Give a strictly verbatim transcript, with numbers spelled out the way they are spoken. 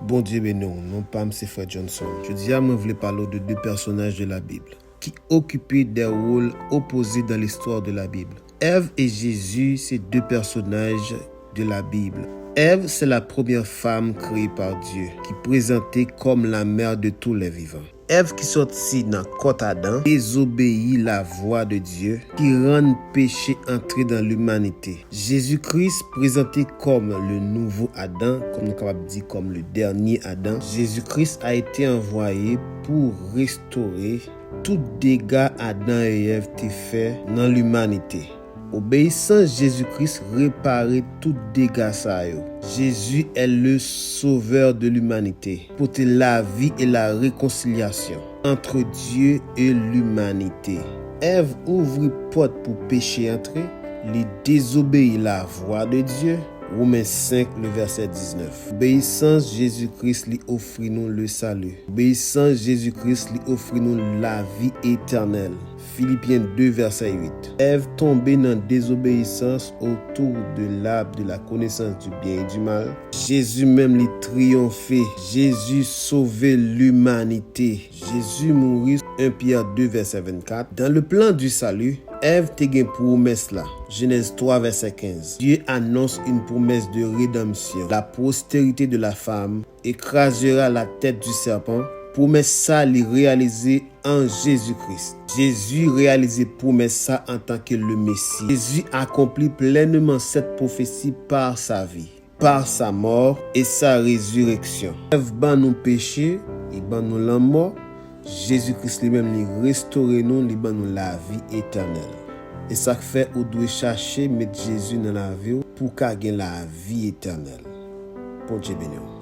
Bondye beni w, non pa m se Frè Johnson. Jodi a, mwen vle pale w de de pèsonaj de la Bib ki okipe de wòl opoze dans l'histoire de la Bible. Èv e Jezi se de pèsonaj de la Bib. Èv se la premyè fanm kreye pa Dye, ki prezante kòm la mère de tous les vivants. Èv ki sòti nan kòt Adan, dezobeyi lavwa de Dye, ki rann peche antre nan limanite. Jezi Kris prezante kòm le nouvo Adan, kòm nou kapab di kòm le dènye Adan. Jezi Kris a été envoyé pou restore tout dega Adan e Èv te fè nan limanite. Obeyisans Jezi Kris repare tout dega sa yo. Jésus est le sauveur de l'humanité. Pote lavi e la réconciliation entre Dieu et l'humanité. Èv ouvri pòt pou peche antre, li dezobeyi lavwa de Dye, Women senk, le vèsè diznèf. Obeyisans Jezi Kris li ofri nou le salut. Obeyisans Jezi Kris li ofri nou lavi etènèl. Filipyen de, vèsè uit. Èv tonbe nan dezobeyisans otou de l'arbre de la connaissance du bien et du mal. Jezi menm li triyonfe. Jezi sove limanite. Jezi mouri, en Pyè de, vèsè vennkat. Dans le plan du salut, Èv te gen pwomès la. Jenèz twa, vèsè kenz. Dieu annonce une promesse de rédemption, la postérité de la femme écrasera la tête du serpent. Pwomès sa li reyalize an Jezi Kris. Jezi reyalize pwomès sa antanke le Mesi. Jezi akonpli plèneman sèt pwofesi pa sa vi, pa sa mò e sa rezireksyon. Èv ban nou peche, li ban nou lanmò. Jezi Kris li menm li restore nou, li ban nou lavi etènèl. E sa k fè ou dwe chache met Jezi nan lavi w pou w ka gen lavi etènèl. Bondye beni w.